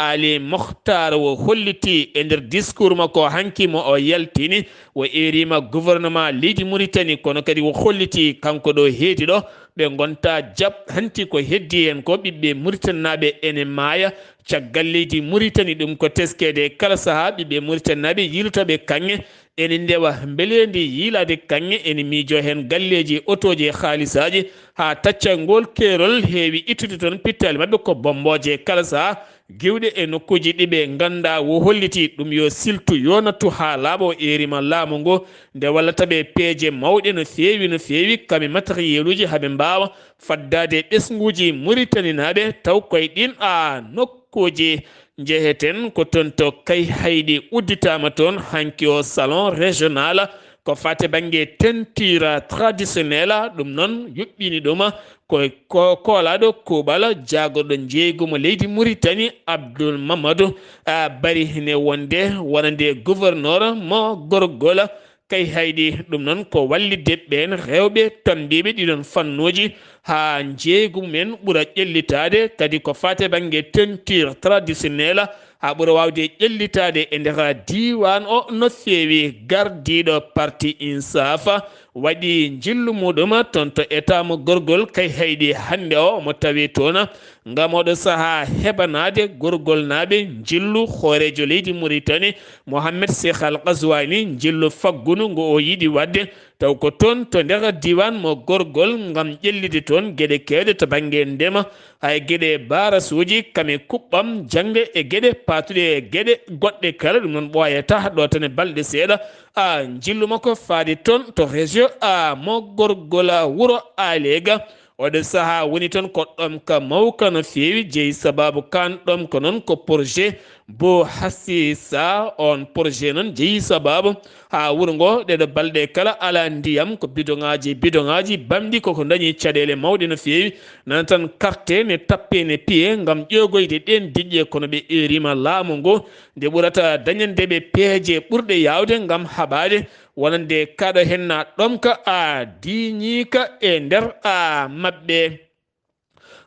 Ali Mokhtar o holliti e nder discours makko hanki mo o yaltini, o eeriima gouvernement leydi Mauritanie, kono kadi o holliti kanko ɗo heedi ɗo, ɓe ngonta jaɓ hanti ko heddi heen ko ɓiɓɓe Mauritanie naaɓe ene maaya caggal leydi Mauritanie. Ɗum ko teskeede kala sahaa ɓiɓɓe Mauritanie naaɓe yiilotooɓe kaŋŋe ene ndewa mbeleendi yiilaade kaŋŋe, ene miijo heen galleeji, otooji e haalisaaji, haa taccangol keerol heewi ittude toon pittaali maɓɓe ko bommbooje kala sahaa, giwɗe e nokkuuji ɗi ɓe nganndaa. Wo holliti ɗum yo siltu, yo nattu haa laaɓa, o eerima laamu ngu nde wallata ɓe peeje mawɗe no feewi, no feewi, kame matériel uji haa ɓe mbaawa faddaade ɓesnguuji Mauritanie naaɓe, taw koye ɗin a nokkuuji njeheten ko toon to Kayhayɗi udditaama toon hanki o salon régional ko faati bannge teinture traditionnelle. Ɗum noon yuɓɓini ɗum ko, ko koolaaɗo kuuɓal jaagorɗo njeeygu mo leydi Mauritanie, Abdoul Mamadou, a, Bari, ne wonde wonande gouverneur mo gorgol Kayhayɗi. Ɗum noon ko wallitde ɓeen rewɓe tambiiɓe ɗiɗon fannuuji haa njeeygu mumen ɓura ƴellitaade, kadi ko faati bannge teinture traditionnelle haa ɓura waawde ƴellitaade e nder diiwaan o no feewi. Gardiiɗo parti Insaf waɗi njillu muɗum toon to état mo gorgol Kayhayɗi hannde o, mo tawi toon ngam oɗo sahaa heɓanaade gorgolnaaɓe njillu hooreejo leydi Mauritanie, Mohamed Cheikh Al Ghazouani, njillu faggundu ngu o yiɗi waɗde, taw ko toon to nder diiwaan mo gorgol ngam ƴellitde toon geɗe keewɗe to bannge ndema, hay geɗe baarasuuji, kame kuɓɓam, jaŋde e geɗe paatuɗe e geɗe goɗɗe kala. Ɗum noon ɓooyataa ɗo tan e balɗe seeɗa, a, njillu makko faade toon to région a mo gorgol wuro Aleega. Oɗo sahaa woni toon ko ɗomka mawka no feewi, jeyi sabaabu kaan ɗomka noon ko projet Bo Hassisa. On projet noon jeyi sabaabu haa wuro ngo ɗeɗo balɗe kala alaa ndiyam, ko bidoŋaaji e bidoŋaaji bamɗi koko dañi caɗeele mawɗe no feewi. Nana tan karte ne tappe ne piye ngam ƴoogoyde ɗeen diƴƴe, kono ɓe eeriima laamu ngu nde ɓurata dañande ɓe peeje ɓurɗe yaawde ngam haɓaade wonande kaɗo henna ɗomka a diiñiika e nder a maɓɓe.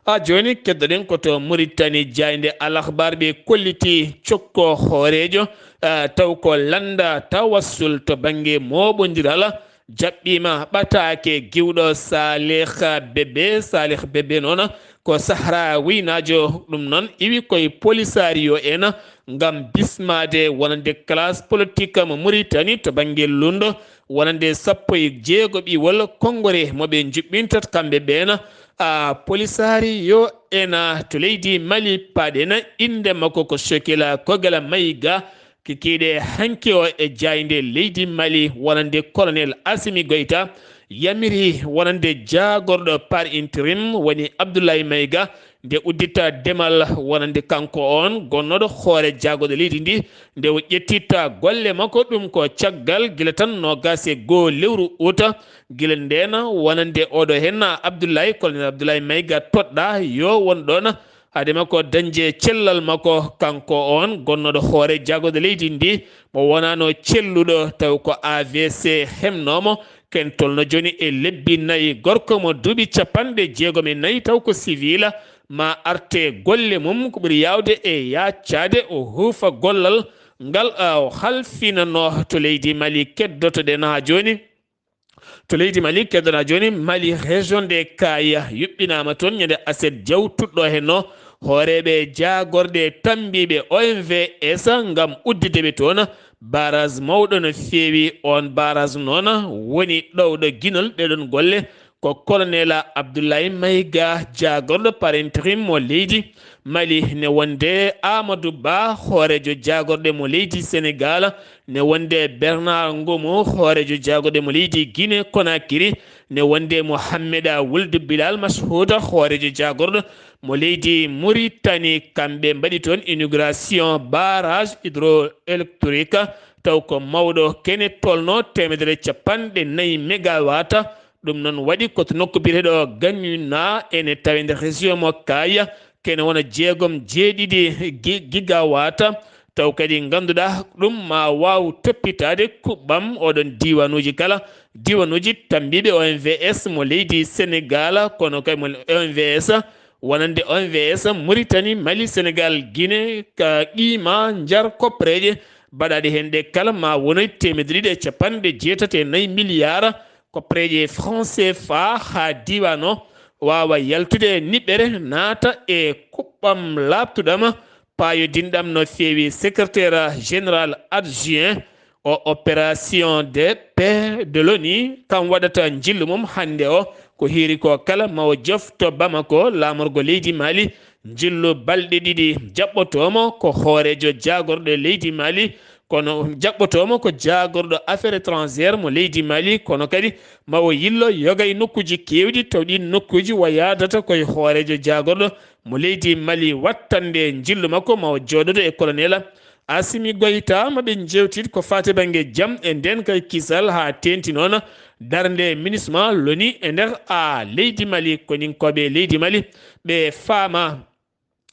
A jooni keddoɗen ko to Mauritanie, jaaynde Al Akhbar ɓe kolliti cokko hooreejo, a, taw ko lannda tawassul to bannge mooɓondiral jaɓɓiima ɓataake giwɗo Salih Bebe. Salih Bebe noon ko Sahraawinaajo, ɗum noon iwi koye Polisario en ngam bismaade wonande classe politique mo Mauritanie to bannge lundo wonande sappo e jeego ɓiwol konngore mo ɓe njuɓɓintat kamɓe ɓeen. A, Polisario en to leydi Mali, paɗen innde makko ko Shokila Kogala Maïga, kikiiɗe hanki o e jaaynde leydi Mali wonande Colonel Assimi Goïta yamiri wonande jaagorɗo par intérim woni Abdoulaye Maïga nde uddita demal wonande kanko on gonnooɗo hoore jaagorɗo leydi ndi, nde o ƴettitta golle makko. Ɗum ko caggal gila tan noogaas e goo lewru uta, gila ndeen wonande oɗo heen Abdoulaye, Colonel Abdoulaye Maïga toɗɗa yo won ɗoon hade makko dañde cellal makko, kanko on gonnooɗo hoore jaagorɗo leydi ndi, mo wonaano celluɗo, taw ko A V C hemnoomo. Ken tolno jooni e lebbi nayi. Gorko mo duuɓi capanɗe jeegom e nayi, taw ko civil, ma arte golle mum ko ɓuri yaawde e yaaccade, o huufa gollal ngal, a, o halfinanoo to leydi Mali. Keddotoɗen haa jooni. To leydi Mali, keddoɗaa jooni Mali, région de Kaya, yuɓɓinaama toon ñande aset jawtuɗo henno hooreeɓe jaagorɗe tambiiɓe O M V S ngam udditde ɓe toon barrage mawɗo no feewi. On barrage noon woni ɗowɗo ginol ɗeɗon golle ko Colonel Abdoulaye Maïga, jaagorɗo par intérim mo leydi Mali, ne wonde Amadou Ba, hooreejo jaagorɗe mo leydi Senegal, ne wonde Bernard Ngomo, hooreejo jaagorɗe mo leydi Guinée Conakry, ne wonde Mohamed Wuld Bilal Mashoud, hooreejo jaagorɗo mo leydi Mauritanie. Kamɓe mbaɗi toon inauguration barrage hydroélectrique, taw ko mawɗo kene tolno teemedere capanɗe nayi megawatt. Ɗum noon waɗi ko to nokku biyeteeɗo Gagnouna, ene tawe nder région mo Kaya, kene wona jeegom jeeɗiɗi gi-, gigawatt. Taw kadi ngannduɗaa ɗum ma waaw toppitaade kuɓɓam oɗon diiwanuuji kala, diiwanuuji tammbiiɓe O M V S mo leydi Senegal, kono kay mo O M V S wonande O M V S Mauritanie, Mali, Senegal, Guinée, ka qima njar koppereeje baɗaaɗe heen ɗe kala ma wonoy teemedde ɗiɗi e capanɗe jeetati e nayi miliyaar koppereeje franc C F A haa diiwaan o waawa yaltude e niɓɓere, naata e kuɓɓam laaɓtuɗam, paayodinɗam no feewi. Secrétaire général adjoint o opération de paix de l'ONU, kam waɗata njillu mum hannde o, ko hiiri ko kala ma o jofto Bamako, laamorgo leydi Mali, njillu balɗe ɗiɗi. Jaɓɓotoomo ko hooreejo jaagorɗo leydi Mali, kono jaɓɓotoomo ko jaagorɗo affaire étrangère mo leydi Mali, kono kadi ma o yillo yoga e nokkuuji keewɗi, taw ɗiin nokkuuji o yaadata ko e hooreejo jaagorɗo mo leydi Mali. Wattande njillu makko ma o jooɗodo e Colonel Assimi Goïta, ma ɓe njeewtid ko faati bannge jam e ndeenka e kisal, haa teeŋti noon darnde MINUSMA, l'ONU e nder a leydi Mali. Koninkooɓe leydi Mali ɓe faama,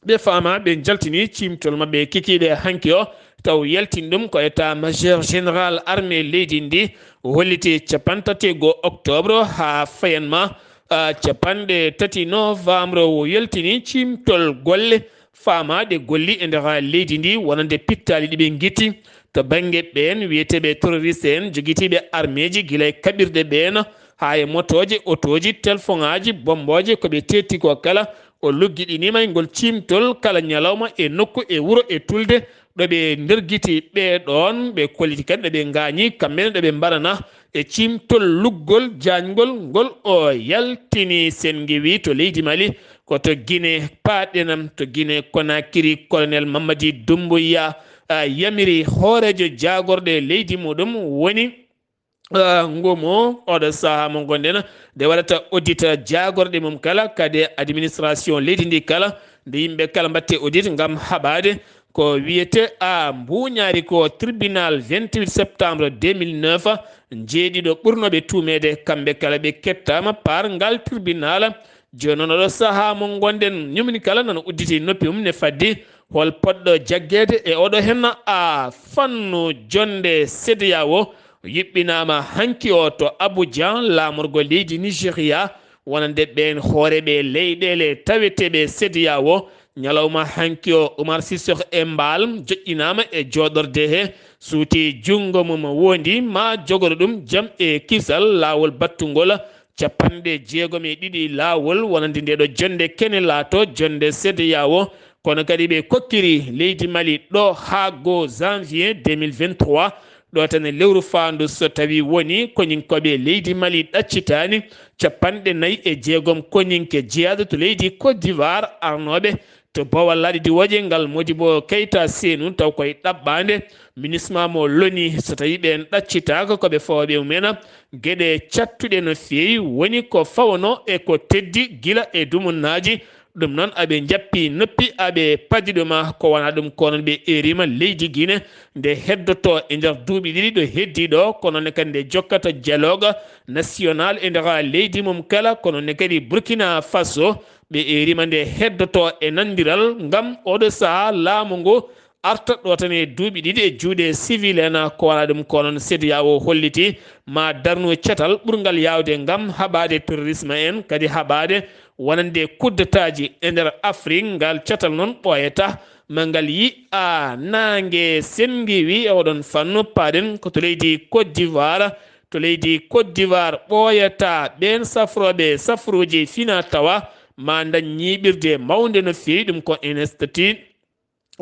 ɓe faama, ɓe njaltini ciimtol maɓɓe kikiiɗe hanki o, taw yaltin ɗum ko état major général armée leydi ndi, o holliti capanɗe tati e goo octobre haa fayan ma, ah, capanɗe tati novembre, o yaltini ciimtol golle faamaaɗe golli e nder leydi ndi, wonande pittaali ɗi ɓe ngitti to bannge ɓeen wiyeteeɓe terroriste en, jogitiiɓe armeeji, gila e kaɓirɗe ɓeen, haa e motooje, otooji, telfoŋaaji, bommbooje, ko ɓe teetti ko kala. O luggiɗiniima e ngol ciimtol kala ñalawma e nokku e wuro e tulde ɗo ɓe ndergiti ɓee ɗoon, ɓe kolliti kadi ɗo ɓe ngaañi, kamɓe ne ɗo ɓe mbaɗana e ciimtol luggol jaañgol ngol o yaltini. Sen ngiwi to leydi Mali, ko to Guinée paaɗen, to Guinée Conakry, Colonel Mamadi Doumbouya, a, yamiri hooreejo jaagorɗe leydi muɗum woni, a, Ngomo, oɗo sahaa mo ngonɗen, nde waɗata audit jaagorɗe mum kala, kadi administration leydi ndi kala, nde yimɓe kala mbatte audit ngam haɓaade ko wiyete a mbuuñaari ko tribunal vingt-huit septembre deux mille neuf, jeeɗiɗo ɓurnooɓe tuumeede, kamɓe kala ɓe kettaama par ngal tribunal. Jooni noon oɗo sahaa mo ngonɗen, ñumni kala nana udditi noppi mum ne faddi hol poɗɗo jaggeede e oɗo henna a fannu jonde CEDEAO yuɓɓinaama hanki o to Abuja, laamorgo leydi Nigeria, wonande ɓeen hooreeɓe leyɗeele taweteeɓe CEDEAO. Ñalawma hanki o, Umar Sissoco Embaló joƴƴinaama e jooɗorde he, suuti junngo mum woondi ma jogoro ɗum jam e kisal, laawol battungol capanɗe jeegom e ɗiɗi laawol, wonande nde ɗo jonnde kene laato jonnde CEDEAO. Kono kadi ɓe kokkiri leydi Mali ɗo haa goo janvier deux mille vingt-trois, ɗo tan e lewru faandu, so tawi woni koninkooɓe leydi Mali ɗaccitaani capanɗe nayi e jeegom koninke jeyaaɗo to leydi Côte d'Ivoire arnooɓe to boowal laaɗe diwooje ngal Modibo Keita Senu, taw koye ɗaɓɓaande MINUSMA mo l'ONU. So tawi ɓeen ɗaccitaaka, ko ɓe fawooɓe mumen geɗe cattuɗe no feewi, woni ko fawanoo e ko teddi gila e dumunnaaji. Ɗum noon, aɓe njappi noppi, aɓe padi ɗum, ko wonaa ɗum, ko noon ɓe eeriima leydi Guinée nde heddotoo e nder duuɓi ɗiɗi ɗo heddii ɗo, ko noon ne kadi nde jokkata dialogue national e nder leydi mum kala, ko noon ne kadi Burkina Faso, ɓe eeriima nde heddotoo e nanndiral ngam oɗo sahaa laamu ngu arta ɗo tan e duuɓi ɗiɗi e juuɗe civil en, ko wonaa ɗum, ko noon CEDEAO holliti ma darnu catal ɓurngal yaawde ngam haɓaade terrorisme en, kadi haɓaade wonande kuddetaaji e nder Afrik. Ngal catal noon ɓooyata ma ngal yi'a naange. Sen ngiwi e oɗon fannu, paaɗen ko to leydi Côte d'Ivoire. To leydi Côte d'Ivoire ɓooyata ɓeen safrooɓe safruuji fina tawa ma ndañ ñiiɓirde mawnde no feewi, ɗum ko Institut,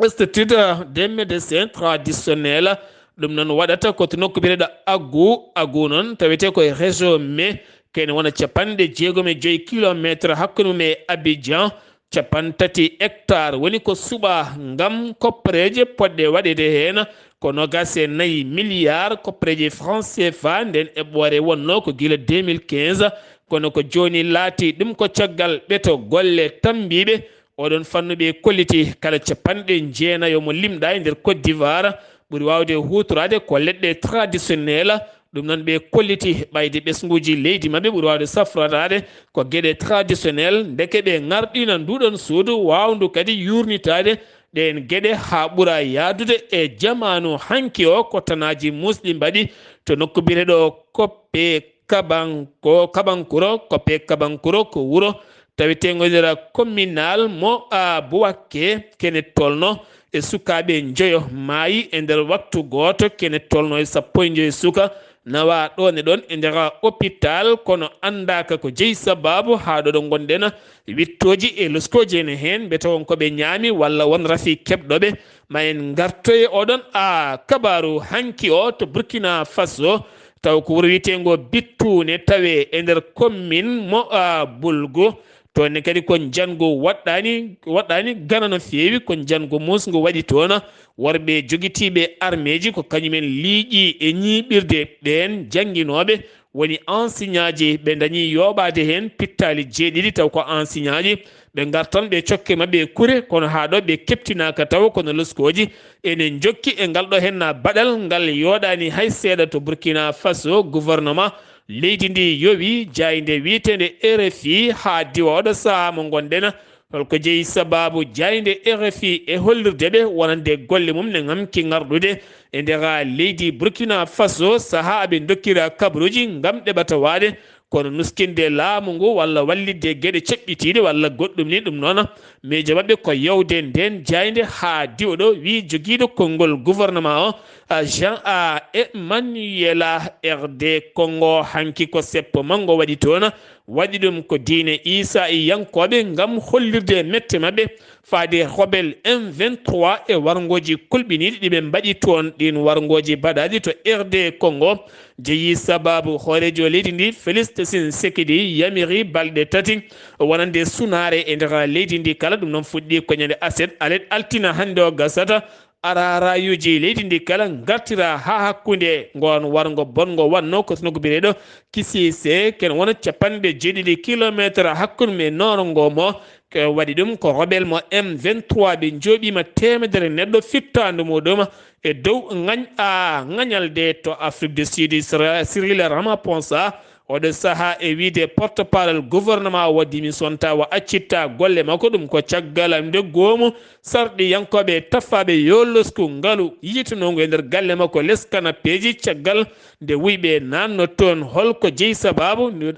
Institut des médecins traditionnels. Ɗum noon waɗata ko to nokku biyeteeɗo Agou, Agou noon tawetee ko e région me kene wona capanɗe jeegom e joy kilometre hakkunde mum e Abidjan, capanɗe tati hectare woni ko suɓaa ngam koppareeje poɗɗe waɗeede heen ko noogaas e nayi milliard koppareeje franc C F A. Nden eɓɓoore wonnoo ko gila deux mille quinze, kono ko jooni laatii ɗum ko caggal ɓeto golle tammbiiɓe. Oɗon fannu ɓe kolliti kala capanɗe jeenayo mo limɗaa e nder Côte d'Ivoire ɓuri waawde huutoraade ko leɗɗe traditionnel. Ɗum noon ɓe kolliti ɓayde ɓesnguuji leydi maɓɓe ɓuri waawde safrataade ko geɗe traditionnel, ndeke ɓe ngarɗina nduɗon suudu waawndu kadi yuurnitaade ɗeen geɗe haa ɓura yaadude e jamaanu hanki o. Ko tanaaji muusɗi mbaɗi to nokku biyeteeɗo Koppe Kabanko, Kabankuro, Koppe Kabankuro ko wuro taweteengo nder communal mo, a, Buwakke, kene tolno e sukaaɓe njoyo maayi e nder waktu gooto, kene tolno e sappo e njoyo suka nawa ɗoon e ɗoon e nder hôpital, kono anndaaka ko jeyi sabaabu haa ɗo ɗo ngonɗen. Wittooji e loskooji ene heen, mbete won ko ɓe ñaami walla won rafi keɓɗo ɓe. Ma en ngartoye oɗon, a, kabaaru hanki o to Burkina Faso, taw ko wuro wiyeteengo Bittuune tawe e nder commune mo, a, Bulgu. Toon ne kadi ko njanngu waɗɗaani, waɗɗaani gana no feewi, ko njanngu muusngu waɗi toon. Worɓe jogitiiɓe armeeji ko kañumen liiƴi e ñiiɓirde ɓeen jannginooɓe woni enseignantji, ɓe ndañi yooɓaade heen pittaali jeeɗiɗi taw ko enseignantji. Ɓe ngartan ɓe cokke maɓɓe e kure, kono haa ɗo ɓe keɓtinaaka taw, kono loskooji ene njokki e ngal ɗo heen baɗal ngal yooɗaani hay seeɗa to Burkina Faso. Gouvernement leydi ndi yowi jaaynde wiyeteende R F I haa diwa oɗo sahaa mo ngonɗen. Holko jeyi sabaabu jaaynde R F I e hollirde ɓe wonande golle mum ne ngamki ngarɗude e nder leydi Burkina Faso sahaa ɓe ndokkira kabaruuji ngam ɗe ɓata waade, kono nuskinde laamu ngu walla wallitde geɗe ceɓɓitiiɗe walla goɗɗum ni ɗum noon. Miijo maɓɓe ko yewde ndeen jaaynde haa diwa ɗo, wi jogiiɗo konngol gouvernement o, a, Jean a Emmanuela. R D Congo hanki ko seppo manngo waɗi toon. Waɗi ɗum ko diine Iisaa e yankooɓe ngam hollirde mette maɓɓe faade rebelle M vingt-trois e warngooji kulɓiniiɗi ɗi ɓe mbaɗi toon. Ɗiin warngooji baɗaaɗi to R D Congo jeyi sabaabu hooreejo leydi ndi, Félix Tshisekedi, yamiri balɗe tati wonande sunaare e nder leydi ndi kala. Ɗum noon fuɗɗi ko ñande aset, alet, altine hannde o gasata. Ararayuuji leydi ndi kala ngartira haa hakkunde ngoon warngo bonngo wannoo ko snogo bireɗo Kisise, ken wona capanɗe jeeɗiɗi kilometre hakkunde mum e nooro ngo mo. Ko waɗi ɗum ko rebelle mo M vingt-trois, ɓe njooɓiima teemedere neɗɗo fittaandu muɗum e dow ŋañ-, a, ŋañalde to Afrique du Sud. Isra-, Cyril Ramaphosa, oɗo sahaa e wiyde porte-parole gouvernement o, démission ta wa accitta golle makko. Ɗum ko caggal nde goomu sarɗiyankooɓe tafaaɓe yo losku ngalu yiitunoo ngu e nder galle makko les kanapeeji, caggal nde wuyɓe naatno toon. Holko jeyi sabaabu nde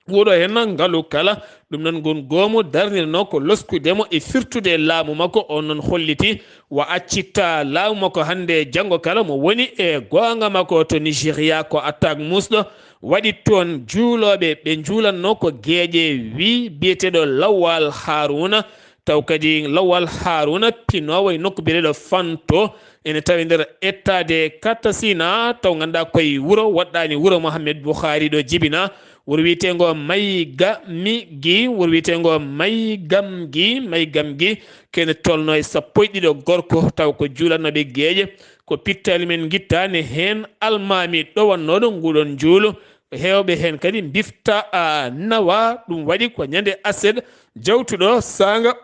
wuuro heen ngalu kala? Ɗum noon, ngun goomu darnirnoo ko loskude mo e firtude laamu makko. On noon holliti wa accitta laamu makko hannde e janngo kala mo woni e goonga makko. To Nigeria, ko attaque muusɗo waɗi toon juulooɓe, ɓe njuulatnoo ko geeƴe, wi biyeteeɗo Lawal Haruna. Taw kadi Lawal Haruna pinoowo e nokku biyeteeɗo Fanto, ene tawi nder état de Katsina, taw ngannduɗaa koye wuro woɗɗaani wuro Mohamed Buhari ɗo jibina. Wuro wiyeteengo Maygamigi, wuro wiyeteengo Maygamgi, Maygamgi, kene tolno e sappo e ɗiɗo gorko, taw ko juulatnooɓe geeƴe. Ko pittaali men ngittaani heen almaami ɗowannooɗo nguɗon njuulu. Heewɓe heen kadi mbifta, a, nawa. Ɗum waɗi ko ñande aset jawtuɗo saanga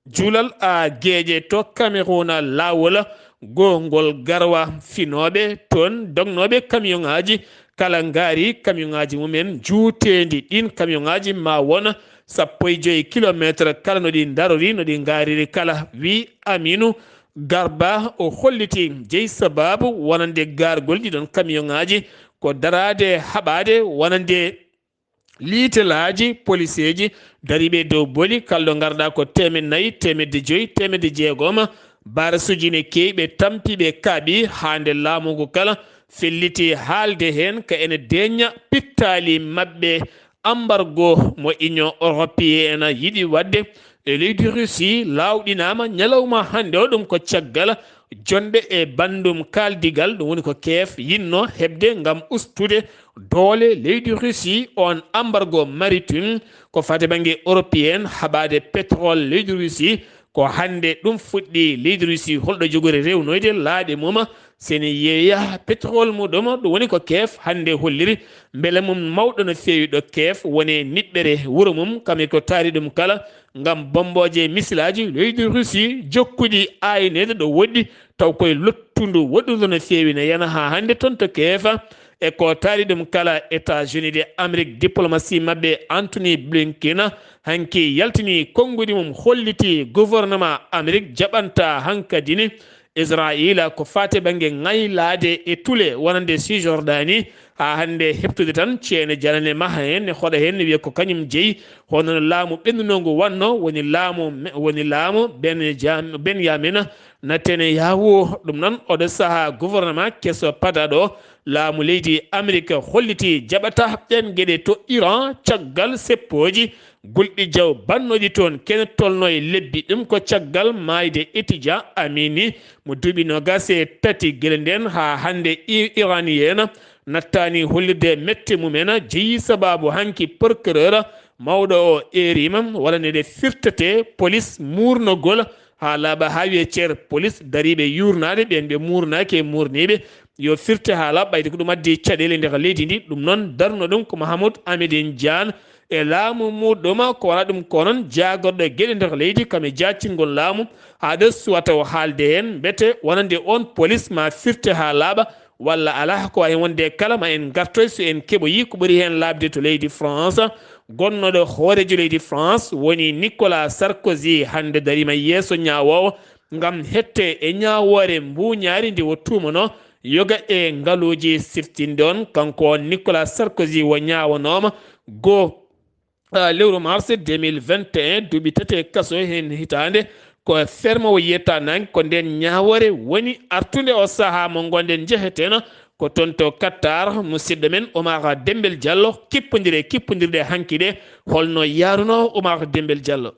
juulal, a, geeƴe to Cameroun, laawol gongol Garwa, finooɓe toon dognooɓe camion ŋaaji kala ngaari camion ŋaaji mumen juuteendi. Ɗiin camion ŋaaji ma won sappo e joy kilometre kala no ɗi ndarori, no ɗi ngaariri kala, wi Aminu Garba. O holliti jeyi sabaabu wonande gaargol ɗiɗon camion ŋaaji ko daraade haɓaade wonande liitelaaji poliseeji dariiɓe e dow boli, kala ɗo ngarɗaa ko teemedde nayi, teemedde joy, teemedde jeegom. Barasuuji ne keewi, ɓe tampi, ɓe kaaɓi haa nde laamu ngu kala felliti haalde heen ka ene deeña pittaali maɓɓe. Ambargo mo Union Européenne yiɗi waɗde e leydi Russie laawɗinaama ñalawma hannde o, ɗum ko caggal jonnde e banndum kaaldigal, ɗum woni ko Kiev yinnoo heɓde ngam ustude doole leydi Russie, on embargo maritime ko fate bannge européen haɓaade pétrole leydi Russie. Ko hannde ɗum fuɗɗi leydi Russie, holɗo jogori rewnoyde laaɗe mum, seni yeeya pétrole muɗum, ɗum woni ko Kiev hannde holliri mbele mum mawɗo no feewi ɗo Kiev woni niɓɓere wuro mum, kame ko taari ɗum kala ngam bombooje misilaaji leydi Russie jokkuɗi ayneede ɗo woɗɗi, taw koye lottundu woɗɗudu no feewi ne yana haa hannde toon to Kiev. E ko taari ɗum kala, États-Unis de Amérique, diplomatie maɓɓe Anthony Blinken hanki yaltini konngudi mum, holliti gouvernement Amérique jaɓanta hankadi ni Israayiila ko faati bannge ŋaylaade e tule wonande Cisjordanie, haa hannde heɓtude tan ceene janane maha heen, ne hoɗa heen, ne wiya ko kañum jeyi, hono no laamu ɓennunoongu wannoo, woni laamu, woni laamu Ben Jam-, Benyamin Netanyahu. Ɗum noon, oɗo sahaa gouvernement keso padaɗo laamu leydi Amérique holliti jaɓata ɗeen geɗe to Iran caggal seppooji gulɗi jaw bannooji toon, kene tolno e lebbi. Ɗum ko caggal maayde étudiant Amini mo duuɓi noogaas e tati. Gila ndeen haa hannde i-, Iranien nattaani hollirde mette mumen, jeyi sabaabu hanki procureur mawɗo o eerima walla ne ɗe firtete polis muurnogol haa laaɓa haa wiye ceer polis dariiɓe yuurnaade, ɓeen ɓe muurnaaki e muurniiɓe yo firte haa laaɓa, ɓayde ko ɗum addi caɗeele nder leydi ndi. Ɗum noon darno ɗum ko Mahamoud Amidine Diane e laamu muɗum, ko wona ɗum ko noon jaagorɗo geɗe nder leydi kam e jaacingol laamu haa ɗo suwata o haalde heen, mbete wonande oon polis ma firte haa laaɓa walla alaa, ko waawi wonde kala ma en ngartoy so en keɓoyi ko ɓuri heen laaɓde to leydi France. Gonnooɗo hooreejo leydi France woni Nicolas Sarkozy, hannde dariima yeeso ñaawoowo ngam hette e ñaawoore mbuuñaari nde o tuumanoo yoga e ngaluuji siftinde on. Kanko on Nicolas Sarkozy o ñaawanooma goo, ah, lewru mars deux mille vingt et un, duuɓi tati e kaso heen hitaande. Ko ferme o yiyata naange, ko ndeen ñaawoore woni artunde o sahaa mo ngonɗen njeheteno ko toon to Qatar. Musidɗo men Oumar Dembel Diallo, kippondire, kippondirɗe hanki ɗe, holno yaarunoo Oumar Dembel Diallo?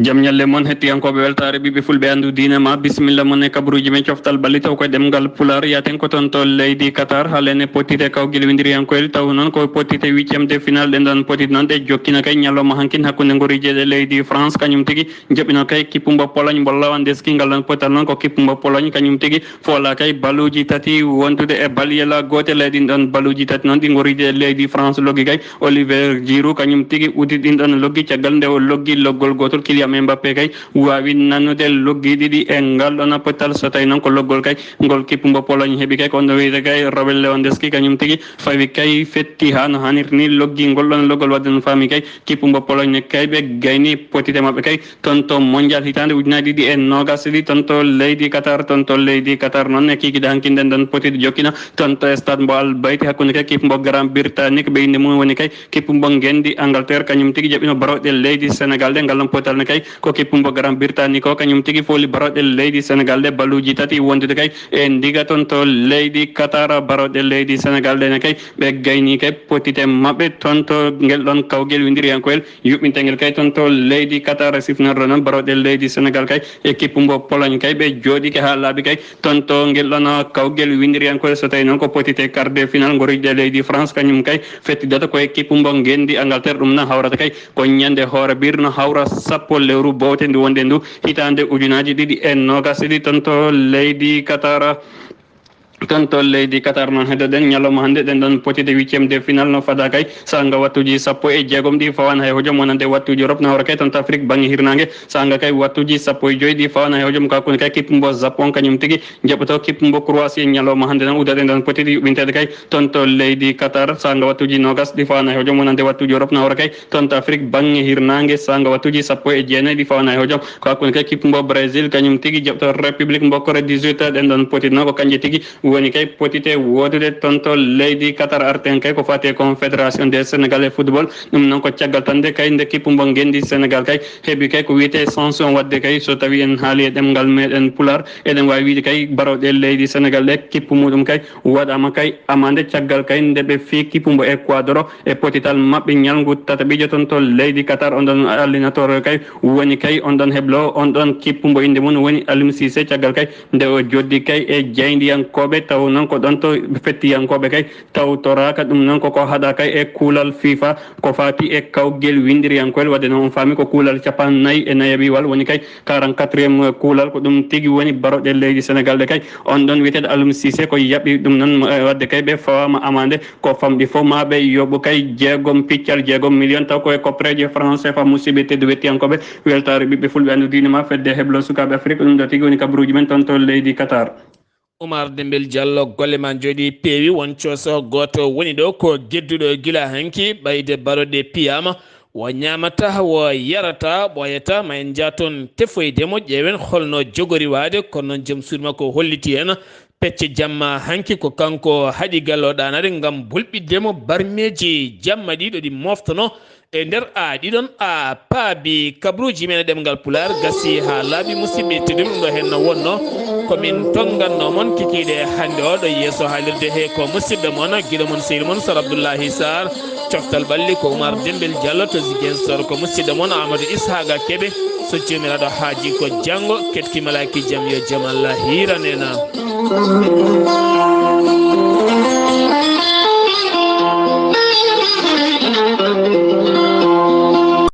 Jam ñalle mon, hettiyankooɓe weltaare ɓiɓɓe fulɓe, anndu diine ma, bisimilla mon e kabaruuji men coftal ɓalli taw koye ɗemngal Pulaar. Yaaten ko toon to leydi Qatar, haalene pottite kawgel winndiriyankoyel, taw noon ko pottite huitième de finale ɗen ɗon pottite noon ɗe jokkina kay ñalawma hankin hakkunde ngoriije ɗe leydi France, kañum tigi jaɓino kay kippumbo Pologne mbo Lewandowski. Ngal ɗon potal noon ko kippumbo Pologne, kañum tigi foola kay baluuji tati wontude e balyela gootel. E ɗin ɗon baluuji tati noon ɗi ngoriije leydi France loggi kay, Olivier Giroud kañum tigi uddi ɗin ɗon loggi, caggal nde o loggi loggol gootol, Kylian Mbappé kay waawi nannude loggi ɗiɗi e ngal ɗon potal. So tawi noon ko loggol kay ngol kippumbo Pologne heɓi kay, ko on ɗo wiyete kay Robert Lewandowski, kañum tigi fawi kay fetti haa no hanirta ni, loggi ngol ɗon loggol, wadde no faami kay kippumbo Pologne ne kay ɓe gayni pottite maɓɓe kay toon to mondial hitaande ujunaaji ɗiɗi e noogas e ɗiɗi, toon to leydi Qatar, toon to leydi Qatar noon e kikiiɗe hanki nden ɗon pottite jokkina toon to stade mbo Al Bayt hakkunde kay kippu mbo Grand Britannique, ɓe innde mum woni kay kippu mbo ngenndi Angleterre, kañum tigi jaɓino barooɗe leydi Sénégal ɗe. Ngal ɗon potal ne kay ko kippu mbo Grand Britannique o, kañum tigi fooli barooɗe leydi Sénégal ɗe, baluuji tati wondude kay e ndiga toon to leydi Qatar. Barooɗe leydi Sénégal ɗe ne kay ɓe gayni kay pottite maɓɓe toon to ngel ɗon kawgel winndiriyankoyel yuɓɓintengel kay toon to leydi Qatar, sifnorɗo noon barooɗe leydi Sénégal kay e kippu mbo Pologne kay, ɓe jooɗike haa laaɓi kay toon to ngel ɗon kawgel winndiriyankoyel. So tawi noon ko pottite quart de finale ngoriije ɗe leydi France, kañum kay fettidata ko e kippu mbo ngenndi Angleterre, ɗum na hawrata kay ko ñande hoore biir no hawra sappo lewru bowte ndu wonde ndu hitaande ujunaaji ɗiɗi e noogas e ɗiɗi toon to leydi Qatar. Toon to leydi Qatar noon, heddoɗen ñalawma hannde ɗen ɗon pottite huitième de finale no fada kay saanga wattuuji sappo e jeegom ɗi fawaani hay hojom, wonande wattuuji Europe no hawra kay toon to Afrique bannge hirnaange saanga kay wattuuji sappo e joy ɗi fawaani hay hojom. Ko hakkunde kay kippu mbo Japon, kañum tigi jaɓɓoto kippu mbo Croatie ñalawma hannde noon, uddaɗen ɗon pottite yuɓɓinteede kay toon to leydi Qatar saanga wattuuji noogas ɗi fawaani hay hojom, wonande wattuuji Europe no hawra kay toon to Afrique bannge hirnaange saanga wattuuji sappo e jeenayi ɗi fawaani hay hojom. Ko hakkunde kay kippu mbo Brésil, kañum tigi jaɓɓoto République mbo Corée du Sud, ɗen ɗon pottite noon ko kañje tigi woni kay potite woodude toon to leydi Qatar. Arten kay ko fate Confédération des Sénégalais football. Ɗum noon ko caggal tan nde kay nde kippu mbo ngenndi Sénégal kay heɓi kay ko wiyetee sanction. Waɗde kay so tawi en haali e ɗemngal meɗen Pulaar, eɗen waawi wiide kay barooɗe leydi Sénégal ɗe kippu muɗum kay waɗaama kay amande caggal kay nde ɓe fii kippu mbo Ecuador e potital maɓɓe ñalngu tataɓiijo toon to leydi Qatar. On ɗon allinateur kay woni kay on ɗon heblo on ɗon kippu mbo innde mum woni Aliou Cissé. Caggal kay nde o joddi kay e jaayndiyankooɓe, taw noon ko ɗon to fettiyankooɓe kay tawtoraaka. Ɗum noon koko haɗa kay e kuulal FIFA ko faati e kawgel winndiriyankoyel. Waɗde noon on faami ko kuulal cappannayi e nayaɓiwal woni kay quarante-quatrième kuulal. Ko ɗum tigi woni barooɗe leydi Sénégal ɗe kay on ɗon wiyeteeɗo Aliou Cissé ko yaɓi ɗum noon, eh, waɗde kay ɓe fawaama amande ko famɗi fof ma ɓe yoɓu kay jeegom piccal jeegom million taw ko e koppareeje France F A. Musidɓe tedduɓe hettiyankooɓe, weltaare ɓiɓɓe fulɓe anndu diine ma fedde heblo sukaaɓe Afrique. Ɗum ɗo tigi woni kabaruuji men toon to leydi Qatar. Oumar Dembel Diallo, golle ma njooɗi peewi. Won cooso gooto woni ɗo ko gedduɗo gila hanki ɓayde baroɗe piyama. Wo ñaamata, wo yarata, ɓooyata, ma en njah toon tefoyde mo, ƴeewen holno jogori waade. Kono noon, joom suudu makko holliti heen pecce jamma hanki ko kanko haɗi galle o ɗaanaade ngam bulɓidde mo barmeeji jamma ɗiɗo ɗi mooftono e nder a ɗiɗon a paabi. Kabaruuji men e ɗemngal Pulaar gasi haa laaɓi. Musidɓe tedduɓe, ɗum ɗo heen no wonno ko min tonnganno mon kikiiɗe hannde o ɗo yeeso haalirde he ko musidɗo mon, giɗo mon, sehil mon Sar Abdoullahi Sarr. Coftal ɓalli ko Oumar Dembel Diallo to Ziguinchor, ko musidɗo mon Amadou Ishaqa Kebe. So Joomiraaɗo haaji ko janngo, ketki malaaki jam yo jam Allah hiiran en.